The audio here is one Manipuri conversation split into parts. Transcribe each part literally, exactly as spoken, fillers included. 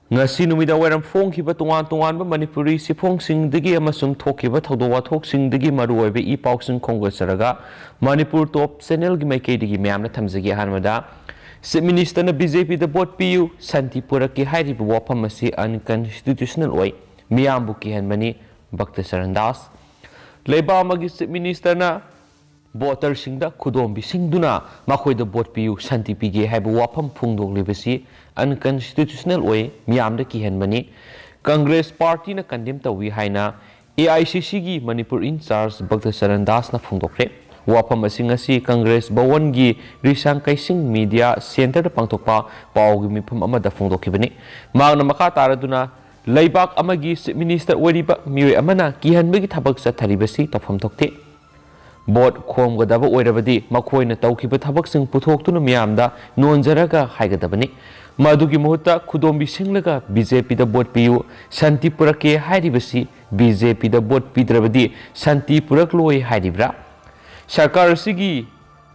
ꯉꯁꯤ ꯅꯨꯃꯤꯗꯥꯡ ꯋꯥꯏꯔꯝ ꯐꯣꯡꯈꯤꯕ ꯇꯣꯉꯥꯟ ꯇꯣꯉꯥꯟꯕ ꯃꯅꯤꯄꯨꯔꯤ ꯆꯦꯐꯣꯡꯁꯤꯡꯗꯒꯤ ꯑꯃꯁꯨꯡ ꯊꯣꯛꯈꯤꯕ ꯊꯧꯗꯣꯛ ꯋꯥꯊꯣꯛꯁꯤꯡꯗꯒꯤ ꯃꯔꯨꯑꯣꯏꯕ ꯏ ꯄꯥꯎꯁꯤꯡ ꯈꯣꯝꯒꯠꯆꯔꯒ ꯃꯅꯤꯄꯨꯔ ꯇꯣꯞ ꯆꯦꯅꯦꯜꯒꯤ ꯃꯥꯏꯀꯩꯗꯒꯤ ꯃꯌꯥꯝꯅ ꯊꯝꯖꯒꯦ꯫ ꯑꯍꯥꯟꯕꯗ, ꯆꯤꯐ ꯃꯤꯅꯤꯁꯇꯔꯅ ꯕꯤ ꯖꯦ ꯄꯤꯗ ꯚꯣꯠ ꯄꯤꯌꯨ, ꯁꯥꯟꯇꯤ ꯄꯨꯔꯛꯀꯦ ꯍꯥꯏꯔꯤꯕ ꯋꯥꯐꯝ ꯑꯁꯤ ꯑꯟꯀꯟꯁꯇꯤꯇ꯭ꯌꯨꯁꯅꯦꯜ ꯑꯣꯏ, ꯃꯤꯌꯥꯝꯕꯨ ꯀꯤꯍꯟꯕꯅꯤ, ꯚꯛꯇ ꯆꯔꯟ ꯗꯥꯁ꯫ ꯂꯩꯕꯥꯛ ꯑꯃꯒꯤ ꯆꯤꯐ ꯃꯤꯅꯤꯁꯇꯔꯅ ꯚꯣꯇꯔꯁꯤꯡꯗ ꯈꯨꯗꯣꯝꯕꯤꯁꯤꯡꯗꯨꯅ ꯃꯈꯣꯏꯗ ꯚꯣꯠ ꯄꯤꯌꯨ, ꯁꯥꯟꯇꯤ ꯄꯤꯒꯦ ꯍꯥꯏꯕ ꯋꯥꯐꯝ ꯐꯣꯡꯗꯣꯛꯂꯤꯕꯁꯤ ꯑꯟꯀꯟꯁꯇꯤꯇ꯭ꯌꯨꯁꯅꯦꯜ ꯑꯣꯏ, ꯃꯤꯌꯥꯝꯗ ꯀꯤꯍꯟꯕꯅꯤ, ꯀꯪꯒ꯭ꯔꯦꯁ ꯄꯥꯔꯇꯤꯅ ꯀꯟꯗꯦꯝ ꯇꯧꯏ ꯍꯥꯏꯅ ꯑꯦ ꯑꯥꯏ ꯁꯤ ꯁꯤꯒꯤ ꯃꯅꯤꯄꯨꯔ ꯏꯟꯆꯥꯔꯖ ꯚꯛꯇ ꯆꯔꯟ ꯗꯥꯁꯅ ꯐꯣꯡꯗꯣꯛꯈ꯭ꯔꯦ꯫ ꯋꯥꯐꯝ ꯑꯁꯤ ꯉꯁꯤ ꯀꯪꯒ꯭ꯔꯦꯁ ꯚꯋꯟꯒꯤ ꯔꯤꯁꯥꯡ ꯀꯩꯁꯤꯡ ꯃꯤꯗꯤꯌꯥ ꯁꯦꯟꯇꯔꯗ ꯄꯥꯡꯊꯣꯛꯄ ꯄꯥꯎꯒꯤ ꯃꯤꯐꯝ ꯑꯃꯗ ꯐꯣꯡꯗꯣꯛꯈꯤꯕꯅꯤ꯫ ꯃꯍꯥꯛꯅ ꯃꯈꯥ ꯇꯥꯔꯗꯨꯅ, ꯂꯩꯕꯥꯛ ꯑꯃꯒꯤ ꯆꯤꯐ ꯃꯤꯅꯤꯁꯇꯔ ꯑꯣꯏꯔꯤꯕ ꯃꯤꯑꯣꯏ ꯑꯃꯅ ꯀꯤꯍꯟꯕꯒꯤ ꯊꯕꯛ ꯆꯠꯊꯔꯤꯕꯁꯤ ꯇꯧꯐꯝ ꯊꯣꯛꯇꯦ꯫ ꯚꯣꯠ ꯈꯣꯝꯒꯗꯕ ꯑꯣꯏꯔꯕꯗꯤ ꯃꯈꯣꯏꯅ ꯇꯧꯈꯤꯕ ꯊꯕꯛꯁꯤꯡ ꯄꯨꯊꯣꯛꯇꯨꯅ ꯃꯤꯌꯥꯝꯗ ꯅꯣꯟꯖꯔꯒ ꯍꯥꯏꯒꯗꯕꯅꯤ꯫ ꯃꯗꯨꯒꯤ ꯃꯍꯨꯠꯇ ꯈꯨꯗꯣꯝꯕꯤ ꯁꯤꯡꯂꯒ ꯕꯤ ꯖꯦ ꯄꯤꯗ ꯚꯣꯠ ꯄꯤꯌꯨ, ꯁꯥꯟꯇꯤ ꯄꯨꯔꯛꯀꯦ ꯍꯥꯏꯔꯤꯕꯁꯤ ꯕꯤ ꯖꯦ ꯄꯤꯗ ꯚꯣꯠ ꯄꯤꯗ꯭ꯔꯕꯗꯤ ꯁꯥꯟꯇꯤ ꯄꯨꯔꯛꯂꯣꯏ ꯍꯥꯏꯔꯤꯕ꯭ꯔꯥ? ꯁꯔꯀꯥꯔ ꯑꯁꯤꯒꯤ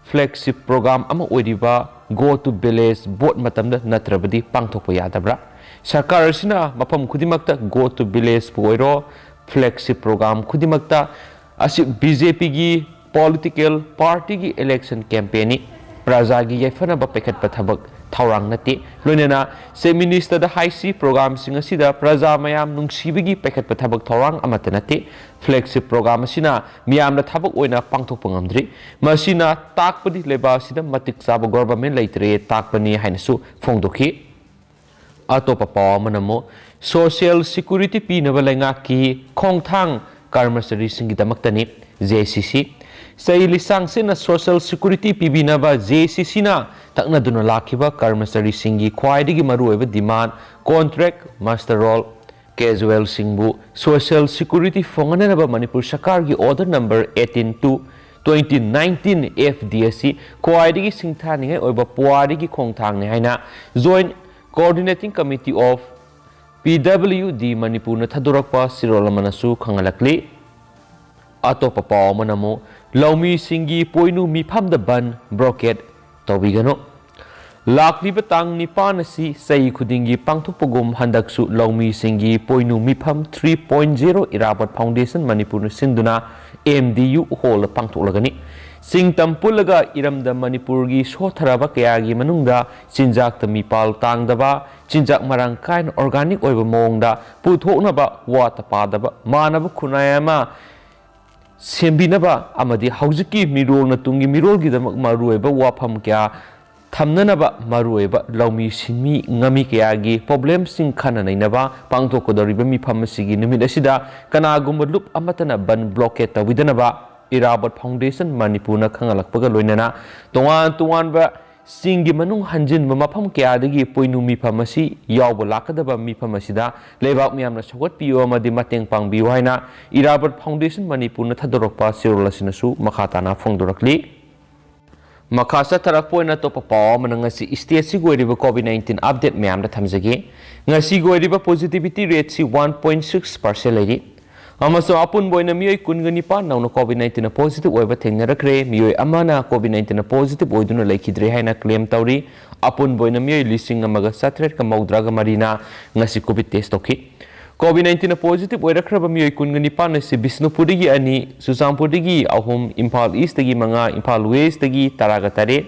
ꯐ꯭ꯂꯦꯒꯁꯤꯞ ꯄ꯭ꯔꯣꯒ꯭ꯔꯥꯝ ꯑꯃ ꯑꯣꯏꯔꯤꯕ Go to Village ꯚꯣꯠ ꯃꯇꯝꯗ ꯅꯠꯇ꯭ꯔꯕꯗꯤ ꯄꯥꯡꯊꯣꯛꯄ ꯌꯥꯗꯕ꯭ꯔꯥ? ꯁꯔꯀꯥꯔ ꯑꯁꯤꯅ ꯃꯐꯝ ꯈꯨꯗꯤꯡꯃꯛꯇ Go to Villageꯄꯨ ꯑꯣꯏꯔꯣ, ꯐ꯭ꯂꯦꯒꯁꯤꯞ ꯄ꯭ꯔꯣꯒ꯭ꯔꯥꯝ ꯈꯨꯗꯤꯡꯃꯛꯇ ꯑꯁꯤ ꯕꯤ ꯖꯦ ꯄꯤꯒꯤ ꯄꯣꯂꯤꯇꯤꯀꯦꯜ ꯄꯥꯔꯇꯤꯒꯤ ꯏꯂꯦꯛꯁꯟ ꯀꯦꯝꯄꯦꯟꯅꯤ꯫ ꯄ꯭ꯔꯖꯥꯒꯤ ꯌꯥꯏꯐꯅꯕ ꯄꯥꯏꯈꯠꯄ ꯊꯕꯛ ꯊꯧꯔꯥꯡ ꯅꯠꯇꯦ꯫ ꯂꯣꯏꯅꯅ ꯆꯤꯐ ꯃꯤꯅꯤꯁꯇꯔꯗ ꯍꯥꯏꯁꯤ, ꯄ꯭ꯔꯣꯒ꯭ꯔꯥꯝꯁꯤꯡ ꯑꯁꯤꯗ ꯄ꯭ꯔꯖꯥ ꯃꯌꯥꯝ ꯅꯨꯡꯁꯤꯕꯒꯤ ꯄꯥꯏꯈꯠꯄ ꯊꯕꯛ ꯊꯧꯔꯥꯡ ꯑꯃꯠꯇ ꯅꯠꯇꯦ꯫ ꯐ꯭ꯂꯦꯒꯁꯤꯞ ꯄ꯭ꯔꯣꯒ꯭ꯔꯥꯝ ꯑꯁꯤꯅ ꯃꯤꯌꯥꯝꯅ ꯊꯕꯛ ꯑꯣꯏꯅ ꯄꯥꯡꯊꯣꯛꯄ ꯉꯝꯗ꯭ꯔꯤ꯫ ꯃꯁꯤꯅ ꯇꯥꯛꯄꯗꯤ ꯂꯩꯕꯥꯛ ꯑꯁꯤꯗ ꯃꯇꯤꯛ ꯆꯥꯕ ꯒꯣꯚꯔꯟꯃꯦꯟ ꯂꯩꯇ꯭ꯔꯦ ꯇꯥꯛꯄꯅꯤ ꯍꯥꯏꯅꯁꯨ ꯐꯣꯡꯗꯣꯛꯈꯤ꯫ ꯑꯇꯣꯞꯄ ꯄꯥꯎ ꯑꯃꯅ ꯑꯃꯨꯛ ꯁꯣꯁꯤꯌꯦꯜ ꯁꯦꯀ꯭ꯌꯨꯔꯤꯇꯤ ꯄꯤꯅꯕ ꯂꯩꯉꯥꯛꯀꯤ ꯈꯣꯡꯊꯥꯡ ꯀꯔꯃꯆꯥꯔꯤꯁꯤꯡꯒꯤꯗꯃꯛꯇꯅꯤ, ꯖꯦ ꯁꯤ ꯁꯤ꯫ ꯆꯍꯤ ꯂꯤꯁꯥꯡ ꯁꯤꯠꯅ ꯁꯣꯁꯤꯌꯦꯜ ꯁꯦꯀ꯭ꯌꯨꯔꯤꯇꯤ ꯄꯤꯕꯤꯅꯕ ꯖꯦ ꯁꯤ ꯁꯤꯅ ꯇꯛꯅꯗꯨꯅ ꯂꯥꯛꯈꯤꯕ ꯀꯔꯃꯆꯥꯔꯤꯁꯤꯡꯒꯤ ꯈ꯭ꯋꯥꯏꯗꯒꯤ ꯃꯔꯨꯑꯣꯏꯕ ꯗꯤꯃꯥꯟ ꯀꯣꯟꯇ꯭ꯔꯦꯛ, ꯃꯁꯇꯔ ꯔꯣꯜ, ꯀꯦꯖꯨꯋꯦꯜꯁꯤꯡꯕꯨ ꯁꯣꯁꯤꯌꯦꯜ ꯁꯦꯀ꯭ꯌꯨꯔꯤꯇꯤ ꯐꯪꯍꯟꯅꯅꯕ ꯃꯅꯤꯄꯨꯔ ꯁꯔꯀꯥꯔꯒꯤ order number eighteen two twenty nineteen F D ꯑꯁꯤ ꯈ꯭ꯋꯥꯏꯗꯒꯤ ꯁꯤꯡꯊꯥꯅꯤꯡꯉꯥꯏ ꯑꯣꯏꯕ ꯄꯨꯋꯥꯔꯤꯒꯤ ꯈꯣꯡꯊꯥꯡꯅꯤ ꯍꯥꯏꯅ Joint Coordinating Committee of P W D ꯃꯅꯤꯄꯨꯔꯅ ꯊꯥꯗꯣꯔꯛꯄ ꯆꯦꯔꯣꯜ ꯑꯃꯅꯁꯨ ꯈꯪꯍꯜꯂꯛꯂꯤ꯫ ꯑꯇꯣꯞꯄ ꯄꯥꯎ ꯑꯃꯅ ꯑꯃꯨꯛ ꯂꯧꯃꯤꯁꯤꯡꯒꯤ ꯄꯣꯏꯅꯨ ꯃꯤꯐꯝꯗ ꯕꯟ, ꯕ꯭ꯂꯣꯀꯦꯠ ꯇꯧꯕꯤꯒꯅꯨ꯫ ꯂꯥꯛꯂꯤꯕ ꯇꯥꯡ ꯅꯤꯄꯥꯟ ꯑꯁꯤ ꯆꯍꯤ ꯈꯨꯗꯤꯡꯒꯤ ꯄꯥꯡꯊꯣꯛꯄꯒꯨꯝ ꯍꯟꯗꯛꯁꯨ ꯂꯧꯃꯤꯁꯤꯡꯒꯤ ꯄꯣꯏꯅꯨ ꯃꯤꯐꯝ three point zero ꯏꯔꯥꯕꯣꯠ ꯐꯥꯎꯟꯗꯦꯁꯟ ꯃꯅꯤꯄꯨꯔꯅ ꯁꯤꯟꯗꯨꯅ M D U ꯍꯣꯜꯗ ꯄꯥꯡꯊꯣꯛꯂꯒꯅꯤ꯫ ꯆꯤꯡ ꯇꯝ ꯄꯨꯜꯂꯒ ꯏꯔꯝꯗꯝ ꯃꯅꯤꯄꯨꯔꯒꯤ ꯁꯣꯠꯊꯔꯕ ꯀꯌꯥꯒꯤ ꯃꯅꯨꯡꯗ ꯆꯤꯟꯖꯥꯛꯇ ꯃꯤꯄꯥꯜ ꯇꯥꯡꯗꯕ, ꯆꯤꯟꯖꯥꯛ ꯃꯔꯥꯡ ꯀꯥꯏꯅ ꯑꯣꯔꯒꯥꯅꯤꯛ ꯑꯣꯏꯕ ꯃꯑꯣꯡꯗ ꯄꯨꯊꯣꯛꯅꯕ ꯋꯥꯠꯇ ꯄꯥꯗꯕ ꯃꯥꯟꯅꯕ ꯈꯨꯟꯅꯥꯏ ꯑꯃ ꯁꯦꯝꯕꯤꯅꯕ ꯑꯃꯗꯤ ꯍꯧꯖꯤꯛꯀꯤ ꯃꯤꯔꯣꯜꯅ ꯇꯨꯡꯒꯤ ꯃꯤꯔꯣꯜꯒꯤꯗꯃꯛ ꯃꯔꯨꯑꯣꯏꯕ ꯋꯥꯐꯝ ꯀꯌꯥ ꯊꯝꯅꯅꯕ ꯃꯔꯨꯑꯣꯏꯕ ꯂꯧꯃꯤ ꯁꯤꯟꯃꯤ ꯉꯥꯃꯤ ꯀꯌꯥꯒꯤ ꯄ꯭ꯔꯣꯕ꯭ꯂꯦꯝꯁꯤꯡ ꯈꯟꯅ ꯅꯩꯅꯕ ꯄꯥꯡꯊꯣꯛꯀꯗꯧꯔꯤꯕ ꯃꯤꯐꯝ ꯑꯁꯤꯒꯤ ꯅꯨꯃꯤꯠ ꯑꯁꯤꯗ ꯀꯅꯥꯒꯨꯝꯕ ꯂꯨꯞ ꯑꯃꯠꯇꯅ ꯕꯟ ꯕ꯭ꯂꯣꯀꯦꯠ ꯇꯧꯕꯤꯗꯅꯕ ꯏꯔꯥꯕꯣꯠ ꯐꯥꯎꯟꯗꯦꯁꯟ ꯃꯅꯤꯄꯨꯔꯅ ꯈꯪꯍꯜꯂꯛꯄꯒ ꯂꯣꯏꯅꯅ ꯇꯣꯉꯥꯟ ꯇꯣꯉꯥꯟꯕ ꯆꯤꯡꯒꯤ ꯃꯅꯨꯡ ꯍꯟꯖꯤꯟꯕ ꯃꯐꯝ ꯀꯌꯥꯗꯒꯤ ꯄꯣꯏꯅꯨ ꯃꯤꯐꯝ ꯑꯁꯤ ꯌꯥꯎꯕ ꯂꯥꯛꯀꯗꯕ ꯃꯤꯐꯝ ꯑꯁꯤꯗ ꯂꯩꯕꯥꯛ ꯃꯤꯌꯥꯝꯅ ꯁꯧꯒꯠꯄꯤꯌꯨ ꯑꯃꯗꯤ ꯃꯇꯦꯡ ꯄꯥꯡꯕꯤꯌꯨ ꯍꯥꯏꯅ ꯏꯔꯥꯕꯣꯠ ꯐꯥꯎꯟꯗꯦꯁꯟ ꯃꯅꯤꯄꯨꯔꯅ ꯊꯥꯗꯣꯔꯛꯄ ꯆꯦꯔꯣꯜ ꯑꯁꯤꯅꯁꯨ ꯃꯈꯥ ꯇꯥꯅ ꯐꯣꯡꯗꯣꯔꯛꯂꯤ꯫ ꯃꯈꯥ ꯆꯠꯊꯔꯛꯄ ꯑꯣꯏꯅ ꯑꯇꯣꯞꯄ ꯄꯥꯎ ꯑꯃꯅ ꯉꯁꯤ ꯁ꯭ꯇꯦꯠꯁꯤꯒꯤ ꯑꯣꯏꯔꯤꯕ ꯀꯣꯚꯤꯗ ꯅꯥꯏꯟꯇꯤꯟ ꯑꯞꯗꯦꯠ ꯃꯌꯥꯝꯗ ꯊꯝꯖꯒꯦ꯫ ꯉꯁꯤꯒꯤ ꯑꯣꯏꯔꯤꯕ ꯄꯣꯖꯤꯇꯤꯚꯤꯇꯤ ꯔꯦꯠꯁꯤ ꯋꯥꯟ ꯄꯣꯏꯟ ꯁꯤꯛꯁ ꯄꯥꯔꯁꯦꯟ ꯂꯩꯔꯤ꯫ ꯑꯃꯁꯨꯡ ꯑꯄꯨꯟꯕ ꯑꯣꯏꯅ ꯃꯤꯑꯣꯏ ꯀꯨꯟꯒ ꯅꯤꯄꯥꯟ ꯅꯧꯅ ꯀꯣꯚꯤꯗ ꯅꯥꯏꯟꯇꯤꯟꯅ ꯄꯣꯖꯤꯇꯤꯚ ꯑꯣꯏꯕ ꯊꯦꯡꯅꯔꯛꯈ꯭ꯔꯦ꯫ ꯃꯤꯑꯣꯏ ꯑꯃꯅ ꯀꯣꯚꯤꯗ ꯅꯥꯏꯟꯇꯤꯟꯅ ꯄꯣꯖꯤꯇꯤꯚ ꯑꯣꯏꯗꯨꯅ ꯂꯩꯈꯤꯗ꯭ꯔꯦ ꯍꯥꯏꯅ ꯀ꯭ꯂꯦꯝ ꯇꯧꯔꯤ꯫ ꯑꯄꯨꯟꯕ ꯑꯣꯏꯅ ꯃꯤꯑꯣꯏ ꯂꯤꯁꯤꯡ ꯑꯃꯒ ꯆꯥꯇ꯭ꯔꯦꯠꯀ ꯃꯧꯗ꯭ꯔꯥꯒ ꯃꯔꯤꯅ ꯉꯁꯤ ꯀꯣꯚꯤꯗ ꯇꯦꯁ ꯇꯧꯈꯤ꯫ ꯀꯣꯚꯤꯗ ꯅꯥꯏꯟꯇꯤꯟꯅ ꯄꯣꯖꯤꯇꯤꯚ ꯑꯣꯏꯔꯛꯈ꯭ꯔꯕ ꯃꯤꯑꯣꯏ ꯀꯨꯟꯒ ꯅꯤꯄꯥꯟ ꯑꯁꯤ ꯕꯤꯁꯅꯨꯄꯨꯔꯗꯒꯤ ꯑꯅꯤ, ꯆꯨꯔꯆꯥꯟꯄꯨꯔꯗꯒꯤ ꯑꯍꯨꯝ, ꯏꯝꯐꯥꯜ ꯏꯁꯇꯒꯤ ꯃꯉꯥ, ꯏꯝꯐꯥꯜ ꯋꯦꯁꯇꯒꯤ ꯇꯔꯥꯒ ꯇꯔꯦꯠ,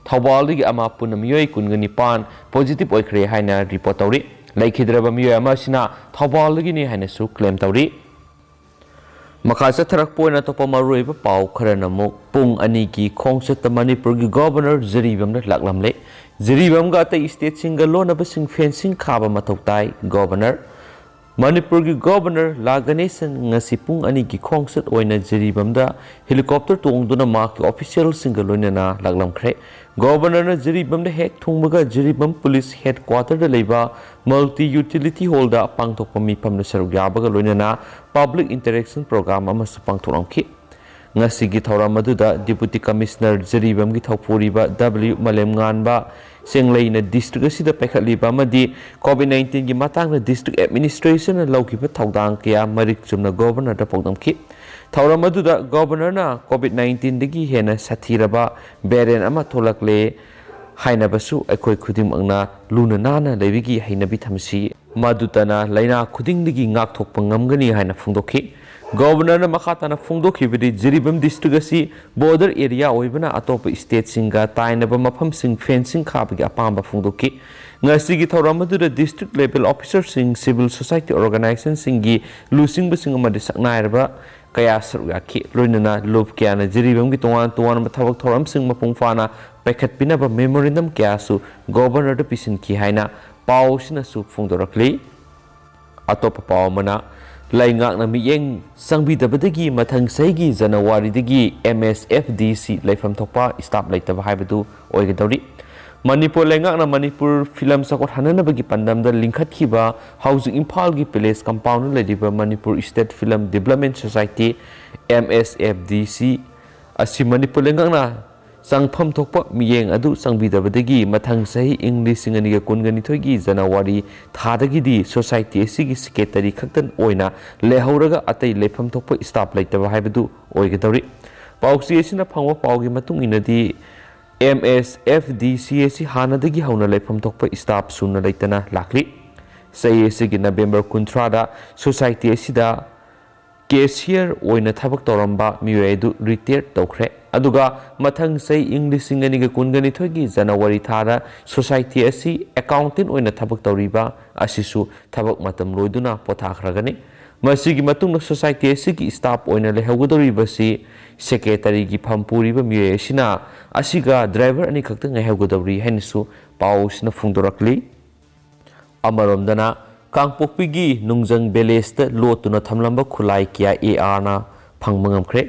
ꯊꯧꯕꯥꯜꯗꯒꯤ ꯑꯃ, ꯄꯨꯟꯅ ꯃꯤꯑꯣꯏ ꯀꯨꯟꯒ ꯅꯤꯄꯥꯟ ꯄꯣꯖꯤꯇꯤꯚ ꯑꯣꯏꯈ꯭ꯔꯦ ꯍꯥꯏꯅ ꯔꯤꯄꯣꯔꯠ ꯇꯧꯔꯤ꯫ ꯂꯩꯈꯤꯗ꯭ꯔꯕ ꯃꯤꯑꯣꯏ ꯑꯃ ꯑꯁꯤꯅ ꯊꯧꯕꯥꯜꯗꯒꯤꯅꯤ ꯍꯥꯏꯅꯁꯨ ꯀ꯭ꯂꯦꯝ ꯇꯧꯔꯤ꯫ ꯃꯈꯥ ꯆꯠꯊꯔꯛꯄ ꯑꯣꯏꯅ ꯑꯇꯣꯞꯄ ꯃꯔꯨꯑꯣꯏꯕ ꯄꯥꯎ ꯈꯔꯅ ꯑꯃꯨꯛ ꯄꯨꯡ ꯑꯅꯤꯒꯤ ꯈꯣꯡꯆꯠꯇ ꯃꯅꯤꯄꯨꯔꯒꯤ ꯒꯣꯚꯔꯅꯔ ꯖꯤꯔꯤꯕꯥꯝꯗ ꯂꯥꯛꯂꯝꯂꯦ꯫ ꯖꯤꯔꯤꯕꯥꯝꯒ ꯑꯇꯩ ꯁ꯭ꯇꯦꯠꯁꯤꯡꯒ ꯂꯣꯟꯅꯕꯁꯤꯡ ꯐꯦꯟꯁꯤꯡ ꯈꯥꯕ ꯃꯊꯧ ꯇꯥꯏ, ꯒꯣꯚꯔꯅꯔ꯫ ꯃꯅꯤꯄꯨꯔꯒꯤ ꯒꯣꯚꯔꯅꯔ ꯂꯥ ꯒꯅꯦꯁꯟ ꯉꯁꯤ ꯄꯨꯡ ꯑꯅꯤꯒꯤ ꯈꯣꯡꯆꯠ ꯑꯣꯏꯅ ꯖꯤꯔꯤꯕꯥꯝꯗ ꯍꯦꯂꯤꯀꯣꯞꯇꯔ ꯇꯣꯡꯗꯨꯅ ꯃꯍꯥꯛꯀꯤ ꯑꯣꯐꯤꯁꯤꯌꯦꯜꯁꯤꯡꯒ ꯂꯣꯏꯅꯅ ꯂꯥꯛꯂꯝꯈ꯭ꯔꯦ꯫ ꯒꯣꯚꯔꯅꯔꯅ ꯖꯤꯔꯤꯕꯥꯝꯗ ꯍꯦꯛ ꯊꯨꯡꯕꯒ ꯖꯤꯔꯤꯕꯥꯝ ꯄꯨꯂꯤꯁ ꯍꯦꯗꯀ꯭ꯋꯥꯇꯔꯗ ꯂꯩꯕ ꯃꯜꯇꯤ ꯌꯨꯇꯤꯂꯤꯇꯤ ꯍꯣꯜꯗ ꯄꯥꯡꯊꯣꯛꯄ ꯃꯤꯐꯝꯗ ꯁꯔꯨꯛ ꯌꯥꯕꯒ ꯂꯣꯏꯅꯅ ꯄꯕ꯭ꯂꯤꯛ ꯏꯟꯇꯔꯦꯛꯁꯟ ꯄ꯭ꯔꯣꯒ꯭ꯔꯥꯝ ꯑꯃꯁꯨ ꯄꯥꯡꯊꯣꯛꯂꯝꯈꯤ꯫ ꯉꯁꯤꯒꯤ ꯊꯧꯔꯝ ꯑꯗꯨꯗ ꯗꯤꯄꯨꯇꯤ ꯀꯃꯤꯁꯅꯔ ꯖꯤꯔꯤꯕꯥꯝꯒꯤ ꯊꯧꯄꯨꯔꯤꯕ ꯗꯕ꯭ꯂꯤꯎ ꯃꯥꯂꯦꯝꯉꯥꯟꯕ ꯆꯦꯡꯂꯩꯅ ꯗꯤꯁꯇ꯭ꯔꯤꯛ ꯑꯁꯤꯗ ꯄꯥꯏꯈꯠꯂꯤꯕ ꯑꯃꯗꯤ ꯀꯣꯚꯤꯗ ꯅꯥꯏꯟꯇꯤꯟꯒꯤ ꯃꯇꯥꯡꯗ ꯗꯤꯁꯇ꯭ꯔꯤꯛ ꯑꯦꯗꯃꯤꯅꯤꯁꯇ꯭ꯔꯦꯁꯟꯅ ꯂꯧꯈꯤꯕ ꯊꯧꯗꯥꯡ ꯀꯌꯥ ꯃꯔꯤꯛ ꯆꯨꯝꯅ ꯒꯣꯚꯔꯅꯔꯗ ꯐꯣꯡꯗꯣꯛꯈꯤ꯫ ꯊꯧꯔꯝ ꯑꯗꯨꯗ ꯒꯣꯚꯔꯅꯔꯅ ꯀꯣꯚꯤꯗ ꯅꯥꯏꯟꯇꯤꯟꯗꯒꯤ ꯍꯦꯟꯅ ꯁꯥꯊꯤꯔꯕ ꯚꯦꯔꯤꯌꯦꯟ ꯑꯃ ꯊꯣꯛꯂꯛꯂꯦ, ꯍꯥꯏꯅꯕꯁꯨ ꯑꯩꯈꯣꯏ ꯈꯨꯗꯤꯡꯃꯛꯅ ꯂꯨꯅ ꯅꯥꯟꯅ ꯂꯩꯕꯒꯤ ꯍꯩꯅꯕꯤ ꯊꯝꯁꯤ꯫ ꯃꯗꯨꯇꯅ ꯂꯥꯏꯅꯥ ꯈꯨꯗꯤꯡꯗꯒꯤ ꯉꯥꯛꯊꯣꯛꯄ ꯉꯝꯒꯅꯤ ꯍꯥꯏꯅ ꯐꯣꯡꯗꯣꯛꯈꯤ꯫ ꯒꯣꯕꯔꯅꯔꯅ ꯃꯈꯥ ꯇꯥꯅ ꯐꯣꯡꯗꯣꯛꯈꯤꯕꯗꯤ, ꯖꯤꯔꯤꯕꯥꯝ ꯗꯤꯁꯇ꯭ꯔꯤꯛ ꯑꯁꯤ ꯕꯣꯔꯗꯔ ꯑꯦꯔꯤꯌꯥ ꯑꯣꯏꯕꯅ ꯑꯇꯣꯞꯄ ꯁ꯭ꯇꯦꯠꯁꯤꯡꯒ ꯇꯥꯏꯅꯕ ꯃꯐꯝꯁꯤꯡ ꯐꯦꯟꯁꯤꯡ ꯈꯥꯕꯒꯤ ꯑꯄꯥꯝꯕ ꯐꯣꯡꯗꯣꯛꯈꯤ꯫ ꯉꯁꯤꯒꯤ ꯊꯧꯔꯝ ꯑꯗꯨꯗ ꯗꯤꯁꯇ꯭ꯔꯤꯛ ꯂꯦꯚꯦꯜ ꯑꯣꯐꯤꯁꯔꯁꯤꯡ, ꯁꯤꯚꯤꯜ ꯁꯣꯁꯥꯏꯇꯤ ꯑꯣꯔꯒꯅꯥꯏꯖꯦꯁꯟꯁꯤꯡꯒꯤ ꯂꯨꯆꯤꯡꯕꯁꯤꯡ ꯑꯃꯗꯤ ꯁꯛꯅꯥꯏꯔꯕ ꯀꯌꯥ ꯁꯔꯨꯛ ꯌꯥꯈꯤ꯫ ꯂꯣꯏꯅꯅ ꯂꯨꯞ ꯀꯌꯥꯅ ꯖꯤꯔꯤꯕꯥꯝꯒꯤ ꯇꯣꯉꯥꯟ ꯇꯣꯉꯥꯟꯕ ꯊꯕꯛ ꯊꯧꯔꯝꯁꯤꯡ ꯃꯄꯨꯡ ꯐꯥꯅ ꯄꯥꯏꯈꯠꯄꯤꯅꯕ ꯃꯦꯃꯣꯔꯦꯟꯗꯝ ꯀꯌꯥꯁꯨ ꯒꯣꯕꯔꯅꯔꯗ ꯄꯤꯁꯤꯟꯈꯤ ꯍꯥꯏꯅ ꯄꯥꯎ ꯑꯁꯤꯅꯁꯨ ꯐꯣꯡꯗꯣꯔꯛꯂꯤ꯫ ꯑꯇꯣꯞꯄ ꯄꯥꯎ ꯑꯃꯅ, ꯂꯩꯉꯥꯛꯅ ꯃꯤꯠꯌꯦꯡ ꯆꯪꯕꯤꯗꯕꯗꯒꯤ ꯃꯊꯪ ꯆꯍꯤꯒꯤ ꯖꯅꯋꯥꯔꯤꯗꯒꯤ ꯑꯦꯝ ꯑꯦꯁ ꯑꯦꯐ ꯗꯤ ꯁꯤ ꯂꯩꯐꯝ ꯊꯣꯛꯄ ꯁ꯭ꯇꯥꯐ ꯂꯩꯇꯕ ꯍꯥꯏꯕꯗꯨ ꯑꯣꯏꯒꯗꯧꯔꯤ꯫ ꯃꯅꯤꯄꯨꯔ ꯂꯩꯉꯥꯛꯅ ꯃꯅꯤꯄꯨꯔ ꯐꯤꯂꯝ ꯆꯥꯎꯈꯠꯍꯟꯅꯕꯒꯤ ꯄꯥꯟꯗꯝꯗ ꯂꯤꯡꯈꯠꯈꯤꯕ ꯍꯧꯖꯤꯛ ꯏꯝꯐꯥꯜꯒꯤ ꯄꯦꯂꯦꯁ ꯀꯝꯄꯥꯎꯟꯗ ꯂꯩꯔꯤꯕ Manipur state film development society, M S F D C, ꯑꯁꯤ ꯃꯅꯤꯄꯨꯔ ꯂꯩꯉꯥꯛꯅ ꯆꯪꯐꯝ ꯊꯣꯛꯄ ꯃꯤꯠꯌꯦꯡ ꯑꯗꯨ ꯆꯪꯕꯤꯗꯕꯗꯒꯤ ꯃꯊꯪ ꯆꯍꯤ ꯏꯪ ꯂꯤꯁꯤꯡ ꯑꯅꯤꯒ ꯀꯨꯟꯒ ꯅꯤꯊꯣꯏꯒꯤ ꯖꯅꯋꯥꯔꯤ ꯊꯥꯗꯒꯤꯗꯤ ꯁꯣꯁꯥꯏꯇꯤ ꯑꯁꯤꯒꯤ ꯁꯦꯀ꯭ꯔꯦꯇꯔꯤ ꯈꯛꯇ ꯑꯣꯏꯅ ꯂꯩꯍꯧꯔꯒ ꯑꯇꯩ ꯂꯩꯐꯝ ꯊꯣꯛꯄ ꯁ꯭ꯇꯥꯐ ꯂꯩꯇꯕ ꯍꯥꯏꯕꯗꯨ ꯑꯣꯏꯒꯗꯧꯔꯤ꯫ ꯄꯥꯎꯆꯦ ꯑꯁꯤꯅ ꯐꯪꯕ ꯄꯥꯎꯒꯤ ꯃꯇꯨꯡ ꯏꯟꯅꯗꯤ, M S F D C ꯑꯁꯤ ꯍꯥꯟꯅꯗꯒꯤ ꯍꯧꯅ ꯂꯩꯐꯝ ꯊꯣꯛꯄ ꯁ꯭ꯇꯥꯐ ꯁꯨꯅ ꯂꯩꯇꯅ ꯂꯥꯛꯂꯤ꯫ ꯆꯍꯤ ꯑꯁꯤꯒꯤ ꯅꯕꯦꯝꯕꯔ ꯀꯨꯟꯊ꯭ꯔꯥꯗ ꯁꯣꯁꯥꯏꯇꯤ ꯑꯁꯤꯗ ꯀꯦꯁꯤꯌꯔ ꯑꯣꯏꯅ ꯊꯕꯛ ꯇꯧꯔꯝꯕ ꯃꯤꯑꯣꯏ ꯑꯗꯨ ꯔꯤꯇꯥꯌꯔ ꯇꯧꯈ꯭ꯔꯦ꯫ ꯑꯗꯨꯒ ꯃꯊꯪ ꯆꯍꯤ ꯏꯪ ꯂꯤꯁꯤꯡ ꯑꯅꯤꯒ ꯀꯨꯟꯒ ꯅꯤꯊꯣꯏꯒꯤ ꯖꯅꯋꯥꯔꯤ ꯊꯥꯗ ꯁꯣꯁꯥꯏꯇꯤ ꯑꯁꯤ ꯑꯦꯀꯥꯎꯟꯇꯦꯟ ꯑꯣꯏꯅ ꯊꯕꯛ ꯇꯧꯔꯤꯕ ꯑꯁꯤꯁꯨ ꯊꯕꯛ ꯃꯇꯝ ꯂꯣꯏꯗꯨꯅ ꯄꯣꯊꯥꯈ꯭ꯔꯒꯅꯤ꯫ ꯃꯁꯤꯒꯤ ꯃꯇꯨꯡꯗ ꯁꯣꯁꯥꯏꯇꯤ ꯑꯁꯤꯒꯤ ꯁ꯭ꯇꯥꯐ ꯑꯣꯏꯅ ꯂꯩꯍꯧꯒꯗꯧꯔꯤꯕꯁꯤ ꯁꯦꯀ꯭ꯔꯦꯇꯔꯤꯒꯤ ꯐꯝ ꯄꯨꯔꯤꯕ ꯃꯤꯑꯣꯏ ꯑꯁꯤꯅ, ꯑꯁꯤꯒ ꯗ꯭ꯔꯥꯏꯚꯔ ꯑꯅꯤꯈꯛꯇ ꯉꯥꯏꯍꯧꯒꯗꯧꯔꯤ ꯍꯥꯏꯅꯁꯨ ꯄꯥꯎ ꯑꯁꯤꯅ ꯐꯣꯡꯗꯣꯔꯛꯂꯤ꯫ ꯑꯃꯔꯣꯝꯗꯅ, ꯀꯥꯡꯄꯣꯛꯄꯤꯒꯤ ꯅꯨꯡꯖꯪ ꯚꯤꯂꯦꯖꯇ ꯂꯣꯠꯇꯨꯅ ꯊꯝꯂꯝꯕ ꯈꯨꯠꯂꯥꯏ ꯀꯌꯥ ꯑꯦ ꯑꯥꯔꯅ ꯐꯪꯕ ꯉꯝꯈ꯭ꯔꯦ꯫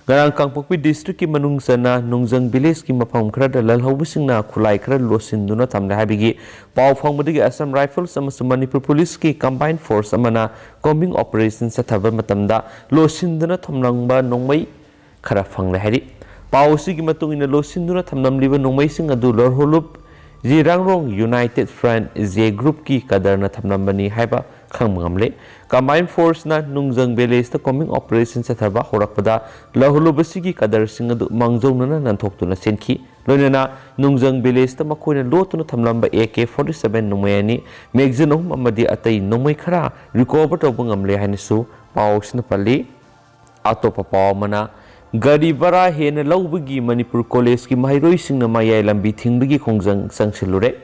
ꯉꯔꯥꯡ ꯀꯥꯡꯄꯣꯛꯄꯤ ꯗꯤꯁꯇ꯭ꯔꯤꯛꯀꯤ ꯃꯅꯨꯡ ꯆꯟꯅ ꯅꯨꯡꯖꯪ ꯚꯤꯂꯦꯖꯀꯤ ꯃꯐꯝ ꯈꯔꯗ ꯂꯜꯍꯧꯕꯁꯤꯡꯅ ꯈꯨꯠꯂꯥꯏ ꯈꯔ ꯂꯣꯠꯁꯤꯟꯗꯨꯅ ꯊꯝꯂꯦ ꯍꯥꯏꯕꯒꯤ ꯄꯥꯎ ꯐꯪꯕꯗꯒꯤ ꯑꯁꯥꯝ ꯔꯥꯏꯐꯜꯁ ꯑꯃꯁꯨꯡ ꯃꯅꯤꯄꯨꯔ ꯄꯨꯂꯤꯁꯀꯤ ꯀꯝꯕꯥꯏꯟ ꯐꯣꯔꯁ ꯑꯃꯅ ꯀꯣꯝꯕꯤꯡ ꯑꯣꯄꯔꯦꯁꯟ ꯆꯠꯊꯕ ꯃꯇꯝꯗ ꯂꯣꯠꯁꯤꯟꯗꯨꯅ ꯊꯝꯂꯝꯕ ꯅꯣꯡꯃꯩ ꯈꯔ ꯐꯪꯂꯦ ꯍꯥꯏꯔꯤ꯫ ꯄꯥꯎ ꯑꯁꯤꯒꯤ ꯃꯇꯨꯡ ꯏꯟꯅ, ꯂꯣꯠꯁꯤꯟꯗꯨꯅ ꯊꯝꯂꯝꯂꯤꯕ ꯅꯣꯡꯃꯩꯁꯤꯡ ꯑꯗꯨ ꯂꯣꯔꯍꯨꯂꯨꯞ ꯖꯤꯔꯥꯡꯔꯣꯡ ꯌꯨꯅꯥꯏꯇꯦꯗ ꯐ꯭ꯔꯟꯠ ꯖꯦ ꯒ꯭ꯔꯨꯞꯀꯤ ꯀꯗꯔꯅ ꯊꯝꯂꯝꯕꯅꯤ ꯍꯥꯏꯕ ꯈꯪꯕ ꯉꯝꯂꯦ꯫ ꯀꯝꯕꯥꯏꯟ ꯐꯣꯔꯁꯅ ꯅꯨꯡꯖꯪ ꯚꯤꯂꯦꯖꯇ ꯀꯣꯝꯕꯤꯡ ꯑꯣꯄꯔꯦꯁꯟ ꯆꯠꯊꯕ ꯍꯧꯔꯛꯄꯗ ꯂꯣꯔꯍꯨꯂꯨꯞ ꯑꯁꯤꯒꯤ ꯀꯗꯔꯁꯤꯡ ꯑꯗꯨ ꯃꯥꯡꯖꯧꯅꯅ ꯅꯥꯟꯊꯣꯛꯇꯨꯅ ꯆꯦꯟꯈꯤ꯫ ꯂꯣꯏꯅꯅ ꯅꯨꯡꯖꯪ ꯚꯤꯂꯦꯖꯇ ꯃꯈꯣꯏꯅ ꯂꯣꯠꯇꯨꯅ ꯊꯝꯂꯝꯕ ꯑꯦ ꯀꯦ ꯐꯣꯔꯇꯤ ꯁꯚꯦꯟ ꯅꯣꯡꯃꯩ ꯑꯅꯤ, ꯃꯦꯒꯖꯤꯟ ꯑꯍꯨꯝ ꯑꯃꯗꯤ ꯑꯇꯩ ꯅꯣꯡꯃꯩ ꯈꯔ ꯔꯤꯀꯣꯚꯔ ꯇꯧꯕ ꯉꯝꯂꯦ ꯍꯥꯏꯅꯁꯨ ꯄꯥꯎ ꯑꯁꯤꯅ ꯄꯜꯂꯤ꯫ ꯑꯇꯣꯞꯄ ꯄꯥꯎ ꯑꯃꯅ, ꯒꯥꯔꯤ ꯚꯔꯥ ꯍꯦꯟꯅ ꯂꯧꯕꯒꯤ ꯃꯅꯤꯄꯨꯔ ꯀꯣꯂꯦꯖꯀꯤ ꯃꯍꯩꯔꯣꯏꯁꯤꯡꯅ ꯃꯌꯥꯏ ꯂꯝꯕꯤ ꯊꯤꯡꯕꯒꯤ ꯈꯣꯡꯖꯪ ꯆꯪꯁꯤꯜꯂꯨꯔꯦ꯫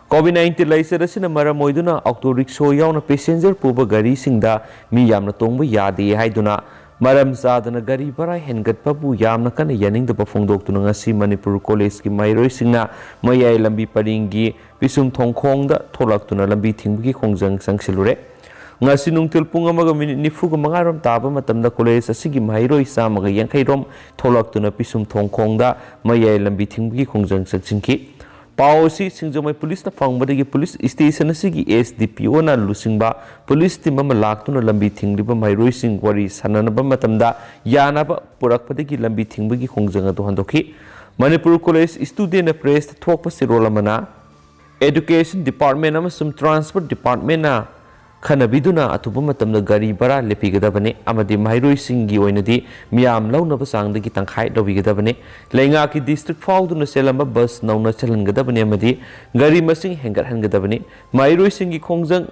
ꯀꯣꯚꯤꯗ ꯅꯥꯏꯟꯇꯤꯟ ꯂꯥꯏꯆꯠ ꯑꯁꯤꯅ ꯃꯔꯝ ꯑꯣꯏꯗꯨꯅ ꯑꯣꯇꯣ ꯔꯤꯛꯁꯣ ꯌꯥꯎꯅ ꯄꯦꯁꯦꯟꯖꯔ ꯄꯨꯕ ꯒꯥꯔꯤꯁꯤꯡꯗ ꯃꯤ ꯌꯥꯝꯅ ꯇꯣꯡꯕ ꯌꯥꯗꯦ ꯍꯥꯏꯗꯨꯅ ꯃꯔꯝ ꯆꯥꯗꯅ ꯒꯥꯔꯤ ꯚꯔꯥ ꯍꯦꯟꯒꯠꯄꯕꯨ ꯌꯥꯝꯅ ꯀꯟꯅ ꯌꯥꯅꯤꯡꯗꯕ ꯐꯣꯡꯗꯣꯛꯇꯨꯅ ꯉꯁꯤ ꯃꯅꯤꯄꯨꯔ ꯀꯣꯂꯦꯖꯀꯤ ꯃꯍꯩꯔꯣꯏꯁꯤꯡꯅ ꯃꯌꯥꯏ ꯂꯝꯕꯤ ꯄꯔꯤꯡꯒꯤ ꯄꯤꯁꯨꯝ ꯊꯣꯡꯈꯣꯡꯗ ꯊꯣꯛꯂꯛꯇꯨꯅ ꯂꯝꯕꯤ ꯊꯤꯡꯕꯒꯤ ꯈꯣꯡꯖꯪ ꯆꯪꯁꯤꯜꯂꯨꯔꯦ꯫ ꯉꯁꯤ ꯅꯨꯡꯊꯤꯜ ꯄꯨꯡ ꯑꯃꯒ ꯃꯤꯅꯤꯠ ꯅꯤꯐꯨꯒ ꯃꯉꯥꯔꯣꯝ ꯇꯥꯕ ꯃꯇꯝꯗ ꯀꯣꯂꯦꯖ ꯑꯁꯤꯒꯤ ꯃꯍꯩꯔꯣꯏ ꯆꯥꯝꯃꯒ ꯌꯥꯡꯈꯩ ꯔꯣꯝ ꯊꯣꯛꯂꯛꯇꯨꯅ ꯄꯤꯁꯨꯝ ꯊꯣꯡꯈꯣꯡꯗ ꯃꯌꯥꯏ ꯂꯝꯕꯤ ꯊꯤꯡꯕꯒꯤ ꯈꯣꯡꯖꯪ ꯆꯪꯁꯤꯟꯈꯤ꯫ ꯄꯥꯎ ꯑꯁꯤ ꯁꯤꯡꯖꯃꯩ ꯄꯨꯂꯤꯁꯅ ꯐꯪꯕꯗꯒꯤ ꯄꯨꯂꯤꯁ ꯁ꯭ꯇꯦꯁꯟ ꯑꯁꯤꯒꯤ ꯑꯦꯁ ꯗꯤ ꯄꯤ ꯑꯣꯅ ꯂꯨꯆꯤꯡꯕ ꯄꯨꯂꯤꯁ ꯇꯤꯝ ꯑꯃ ꯂꯥꯛꯇꯨꯅ ꯂꯝꯕꯤ ꯊꯤꯡꯂꯤꯕ ꯃꯍꯩꯔꯣꯏꯁꯤꯡ ꯋꯥꯔꯤ ꯁꯥꯟꯅꯅꯕ ꯃꯇꯝꯗ ꯌꯥꯅꯕ ꯄꯨꯔꯛꯄꯗꯒꯤ ꯂꯝꯕꯤ ꯊꯤꯡꯕꯒꯤ ꯈꯣꯡꯖꯪ ꯑꯗꯨ ꯍꯟꯗꯣꯛꯈꯤ꯫ ꯃꯅꯤꯄꯨꯔ ꯀꯣꯂꯦꯖ ꯁ꯭ꯇꯨꯗꯦꯟꯠꯅ ꯄ꯭ꯔꯦꯁꯇ ꯊꯣꯛꯄ ꯆꯦꯔꯣꯜ ꯑꯃꯅ, ꯑꯦꯗꯨꯀꯦꯁꯟ ꯗꯤꯄꯥꯔꯠꯃꯦꯟ ꯑꯃꯁꯨꯡ ꯇ꯭ꯔꯥꯟꯁꯄꯣꯔꯠ ꯗꯤꯄꯥꯔꯠꯃꯦꯟꯅ ꯈꯟꯅꯕꯤꯗꯨꯅ ꯑꯊꯨꯕ ꯃꯇꯝꯗ ꯒꯥꯔꯤ ꯚꯔꯥ ꯂꯦꯞꯄꯤꯒꯗꯕꯅꯤ ꯑꯃꯗꯤ ꯃꯍꯩꯔꯣꯏꯁꯤꯡꯒꯤ ꯑꯣꯏꯅꯗꯤ ꯃꯤꯌꯥꯝ ꯂꯧꯅꯕ ꯆꯥꯡꯗꯒꯤ ꯇꯪꯈꯥꯏ ꯂꯧꯕꯤꯒꯗꯕꯅꯤ꯫ ꯂꯩꯉꯥꯛꯀꯤ ꯗꯤꯁꯇ꯭ꯔꯤꯛ ꯐꯥꯎꯗꯨꯅ ꯆꯦꯜꯂꯝꯕ ꯕꯁ ꯅꯧꯅ ꯆꯦꯜꯍꯟꯒꯗꯕꯅꯤ ꯑꯃꯗꯤ ꯒꯥꯔꯤ ꯃꯁꯤꯡ ꯍꯦꯟꯒꯠꯍꯟꯒꯗꯕꯅꯤ꯫ ꯃꯍꯩꯔꯣꯏꯁꯤꯡꯒꯤ ꯈꯣꯡꯖꯪ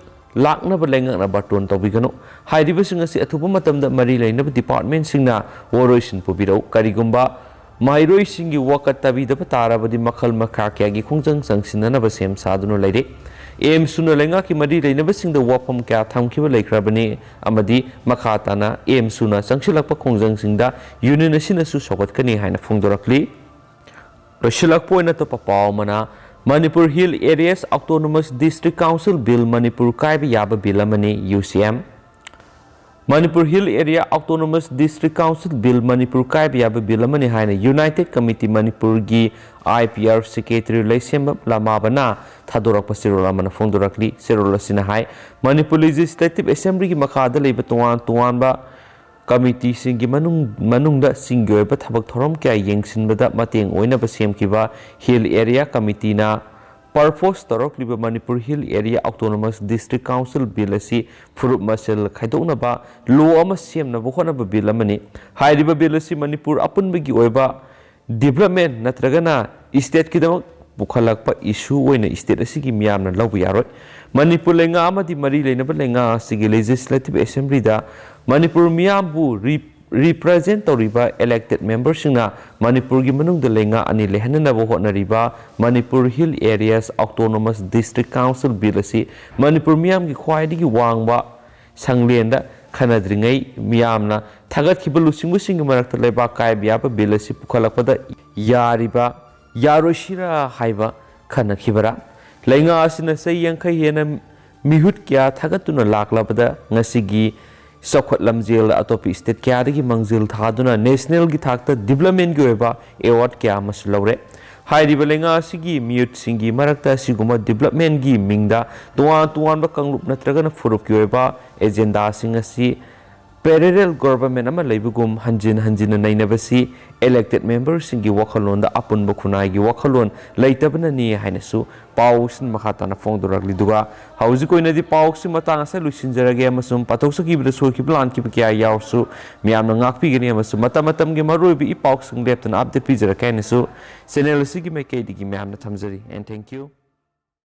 ꯂꯥꯛꯅꯕ ꯂꯩꯉꯥꯛꯅ ꯕꯥꯔꯇꯣꯟ ꯇꯧꯕꯤꯒꯅꯨ꯫ ꯍꯥꯏꯔꯤꯕꯁꯤꯡ ꯑꯁꯤ ꯑꯊꯨꯕ ꯃꯇꯝꯗ ꯃꯔꯤ ꯂꯩꯅꯕ ꯗꯤꯄꯥꯔꯠꯃꯦꯟꯁꯤꯡꯅ ꯋꯥꯔꯣꯏꯁꯤꯟ ꯄꯨꯕꯤꯔꯛꯎ꯫ ꯀꯔꯤꯒꯨꯝꯕ ꯃꯍꯩꯔꯣꯏꯁꯤꯡꯒꯤ ꯋꯥꯀꯠ ꯇꯥꯕꯤꯗꯕ ꯇꯥꯔꯕꯗꯤ ꯃꯈꯜ ꯃꯈꯥ ꯀꯌꯥꯒꯤ ꯈꯣꯡꯖꯪ ꯆꯪꯁꯤꯟꯅꯅꯕ ꯁꯦꯝ ꯁꯥꯗꯨꯅ ꯂꯩꯔꯤ꯫ ꯑꯦꯝꯁꯨꯅ ꯂꯩꯉꯥꯛꯀꯤ ꯃꯔꯤ ꯂꯩꯅꯕꯁꯤꯡꯗ ꯋꯥꯐꯝ ꯀꯌꯥ ꯊꯝꯈꯤꯕ ꯂꯩꯈ꯭ꯔꯕꯅꯤ ꯑꯃꯗꯤ ꯃꯈꯥ ꯇꯥꯅ ꯑꯦꯝꯁꯨꯅ ꯆꯪꯁꯤꯜꯂꯛꯄ ꯈꯣꯡꯖꯪꯁꯤꯡꯗ ꯌꯨꯅꯤꯌꯟ ꯑꯁꯤꯅꯁꯨ ꯁꯧꯒꯠꯀꯅꯤ ꯍꯥꯏꯅ ꯐꯣꯡꯗꯣꯔꯛꯂꯤ꯫ ꯂꯣꯏꯁꯤꯜꯂꯛꯄ ꯑꯣꯏꯅ ꯑꯇꯣꯞꯄ ꯄꯥꯎ ꯑꯃꯅ, Manipur hill areas autonomous district council bill Manipur ꯀꯥꯏꯕ ꯌꯥꯕ ꯕꯤꯜ ꯑꯃꯅꯤ, ꯌꯨ ꯁꯤ M. Manipur hill area autonomous district council bill Manipur ꯀꯥꯏꯕ ꯌꯥꯕ ꯕꯤꯜ ꯑꯃꯅꯤ ꯍꯥꯏꯅ ꯌꯨꯅꯥꯏꯇꯦꯗ ꯀꯃꯤꯇꯤ ꯃꯅꯤꯄꯨꯔꯒꯤ, ꯑꯥꯏ ꯄꯤ ꯑꯥꯔ, ꯁꯦꯀ꯭ꯔꯦꯇꯔꯤ ꯂꯩꯁꯦꯝꯕ ꯂꯃꯥꯕꯅ ꯊꯥꯗꯣꯔꯛꯄ ꯆꯦꯔꯣꯜ ꯑꯃꯅ ꯐꯣꯡꯗꯣꯔꯛꯂꯤ꯫ ꯆꯦꯔꯣꯜ ꯑꯁꯤꯅ ꯍꯥꯏ, ꯃꯅꯤꯄꯨꯔ ꯂꯦꯖꯤꯁꯂꯦꯇꯤꯚ ꯑꯦꯁꯦꯝꯕ꯭ꯂꯤꯒꯤ ꯃꯈꯥꯗ ꯂꯩꯕ ꯇꯣꯉꯥꯟ ꯇꯣꯉꯥꯟꯕ ꯀꯃꯤꯇꯤꯁꯤꯡꯒꯤ ꯃꯅꯨꯡ-, ꯃꯅꯨꯡꯗ ꯆꯤꯡꯒꯤ ꯑꯣꯏꯕ ꯊꯕꯛ ꯊꯧꯔꯝ ꯀꯌꯥ ꯌꯦꯡꯁꯤꯟꯕꯗ ꯃꯇꯦꯡ ꯑꯣꯏꯅꯕ ꯁꯦꯝꯈꯤꯕ ꯍꯤꯜ ꯑꯦꯔꯤꯌꯥ ꯀꯃꯤꯇꯤꯅ ꯄ꯭ꯔꯄꯣꯖ ꯇꯧꯔꯛꯂꯤꯕ Manipur hill area autonomous district council bill ꯑꯁꯤ ꯐꯨꯔꯨꯞ ꯃꯁꯦꯜ ꯈꯥꯏꯗꯣꯛꯅꯕ ꯂꯣ ꯑꯃ ꯁꯦꯝꯅꯕ ꯍꯣꯠꯅꯕ ꯕꯤꯜ ꯑꯃꯅꯤ꯫ ꯍꯥꯏꯔꯤꯕ ꯕꯤꯜ ꯑꯁꯤ ꯃꯅꯤꯄꯨꯔ ꯑꯄꯨꯟꯕꯒꯤ ꯑꯣꯏꯕ ꯗꯤꯕ꯭ꯂꯞꯃꯦꯟ ꯅꯠꯇ꯭ꯔꯒꯅ ꯁ꯭ꯇꯦꯠꯀꯤꯗꯃꯛ ꯄꯨꯈꯠꯂꯛꯄ ꯏꯁꯨ ꯑꯣꯏꯅ ꯁ꯭ꯇꯦꯠ ꯑꯁꯤꯒꯤ ꯃꯤꯌꯥꯝꯅ ꯂꯧꯕ ꯌꯥꯔꯣꯏ꯫ ꯃꯅꯤꯄꯨꯔ ꯂꯩꯉꯥꯛ ꯑꯃꯗꯤ ꯃꯔꯤ ꯂꯩꯅꯕ ꯂꯩꯉꯥꯛ ꯑꯁꯤꯒꯤ ꯂꯦꯖꯤꯁꯂꯦꯇꯤꯚ ꯑꯦꯁꯦꯝꯕ꯭ꯂꯤꯗ ꯃꯅꯤꯄꯨꯔ ꯃꯤꯌꯥꯝꯕꯨ ꯔꯤ-, ꯔꯤꯄ꯭ꯔꯖꯦꯟ ꯇꯧꯔꯤꯕ ꯏꯂꯦꯛꯇꯦꯗ ꯃꯦꯝꯕꯔꯁꯤꯡꯅ ꯃꯅꯤꯄꯨꯔꯒꯤ ꯃꯅꯨꯡꯗ ꯂꯩꯉꯥꯛ ꯑꯅꯤ ꯂꯩꯍꯟꯅꯅꯕ ꯍꯣꯠꯅꯔꯤꯕ Manipur hill areas autonomous district council bill ꯑꯁꯤ ꯃꯅꯤꯄꯨꯔ ꯃꯤꯌꯥꯝꯒꯤ ꯈ꯭ꯋꯥꯏꯗꯒꯤ ꯋꯥꯡꯕ ꯁꯪꯂꯦꯟꯗ ꯈꯟꯅꯗ꯭ꯔꯤꯉꯩ ꯃꯤꯌꯥꯝꯅ ꯊꯥꯒꯠꯈꯤꯕ ꯂꯨꯆꯤꯡꯕꯁꯤꯡꯒꯤ ꯃꯔꯛꯇ ꯂꯩꯕꯥꯛ ꯀꯥꯏꯕ ꯌꯥꯕ ꯕꯤꯜ ꯑꯁꯤ ꯄꯨꯈꯠꯂꯛꯄꯗ ꯌꯥꯔꯤꯕ ꯌꯥꯔꯣꯏꯁꯤꯔꯥ ꯍꯥꯏꯕ ꯈꯟꯅꯈꯤꯕꯔꯥ? ꯂꯩꯉꯥꯛ ꯑꯁꯤꯅ ꯆꯍꯤ ꯌꯥꯡꯈꯩ ꯍꯦꯟꯅ ꯃꯤꯍꯨꯠ ꯀꯌꯥ ꯊꯥꯒꯠꯇꯨꯅ ꯂꯥꯛꯂꯕꯗ ꯉꯁꯤꯒꯤ ꯆꯥꯎꯈꯠ ꯂꯝꯖꯦꯜꯗ ꯑꯇꯣꯞꯄ ꯁ꯭ꯇꯦꯠ ꯀꯌꯥꯗꯒꯤ ꯃꯥꯡꯖꯤꯜ ꯊꯥꯗꯨꯅ ꯅꯦꯁꯅꯦꯜꯒꯤ ꯊꯥꯛꯇ ꯗꯤꯕ꯭ꯂꯞꯃꯦꯟꯒꯤ ꯑꯣꯏꯕ ꯑꯦꯋꯥꯔꯗ ꯀꯌꯥ ꯑꯃꯁꯨ ꯂꯧꯔꯦ꯫ ꯍꯥꯏꯔꯤꯕ ꯂꯩꯉꯥꯛ ꯑꯁꯤꯒꯤ ꯃꯤꯍꯨꯠꯁꯤꯡꯒꯤ ꯃꯔꯛꯇ ꯑꯁꯤꯒꯨꯝꯕ ꯗꯤꯕ꯭ꯂꯞꯃꯦꯟꯒꯤ ꯃꯤꯡꯗ ꯇꯣꯉꯥꯟ ꯇꯣꯉꯥꯟꯕ ꯀꯥꯡꯂꯨꯞ ꯅꯠꯇ꯭ꯔꯒꯅ ꯐꯨꯔꯨꯞꯀꯤ ꯑꯣꯏꯕ ꯑꯦꯖꯦꯟꯗꯥꯁꯤꯡ ꯑꯁꯤ ꯄꯦꯔꯦꯂꯦꯜ ꯒꯣꯚꯔꯟꯃꯦꯟ ꯑꯃ ꯂꯩꯕꯒꯨꯝ ꯍꯟꯖꯤꯟ ꯍꯟꯖꯤꯟꯅ ꯅꯩꯅꯕꯁꯤ ꯏꯂꯦꯛꯇꯦꯗ ꯃꯦꯝꯕꯔꯁꯤꯡꯒꯤ ꯋꯥꯈꯜꯂꯣꯟꯗ ꯑꯄꯨꯟꯕ ꯈꯨꯟꯅꯥꯏꯒꯤ ꯋꯥꯈꯜꯂꯣꯟ ꯂꯩꯇꯕꯅꯅꯤ ꯍꯥꯏꯅꯁꯨ ꯄꯥꯎꯁꯤꯅ ꯃꯈꯥ ꯇꯥꯅ ꯐꯣꯡꯗꯣꯔꯛꯂꯤꯗꯨꯒ ꯍꯧꯖꯤꯛ ꯑꯣꯏꯅꯗꯤ ꯄꯥꯎꯁꯤ ꯃꯇꯥꯡ ꯑꯁꯤꯗ ꯂꯣꯏꯁꯤꯟꯖꯔꯒꯦ ꯑꯃꯁꯨꯡ ꯄꯥꯊꯣꯛꯆꯈꯤꯕꯗ ꯁꯣꯏꯈꯤꯕ ꯂꯥꯟꯈꯤꯕ ꯀꯌꯥ ꯌꯥꯎꯔꯁꯨ ꯃꯤꯌꯥꯝꯅ ꯉꯥꯛꯄꯤꯒꯅꯤ ꯑꯃꯁꯨꯡ ꯃꯇꯝ ꯃꯇꯝꯒꯤ ꯃꯔꯨꯑꯣꯏꯕ ꯏ ꯄꯥꯎꯁꯤꯡ ꯂꯦꯞꯇꯅ ꯑꯞꯗꯦꯠ ꯄꯤꯖꯔꯛꯀꯦ ꯍꯥꯏꯅꯁꯨ ꯆꯦꯅꯦꯜ ꯑꯁꯤꯒꯤ ꯃꯥꯏꯀꯩꯗꯒꯤ ꯃꯌꯥꯝꯅ ꯊꯝꯖꯔꯤ꯫ And thank you.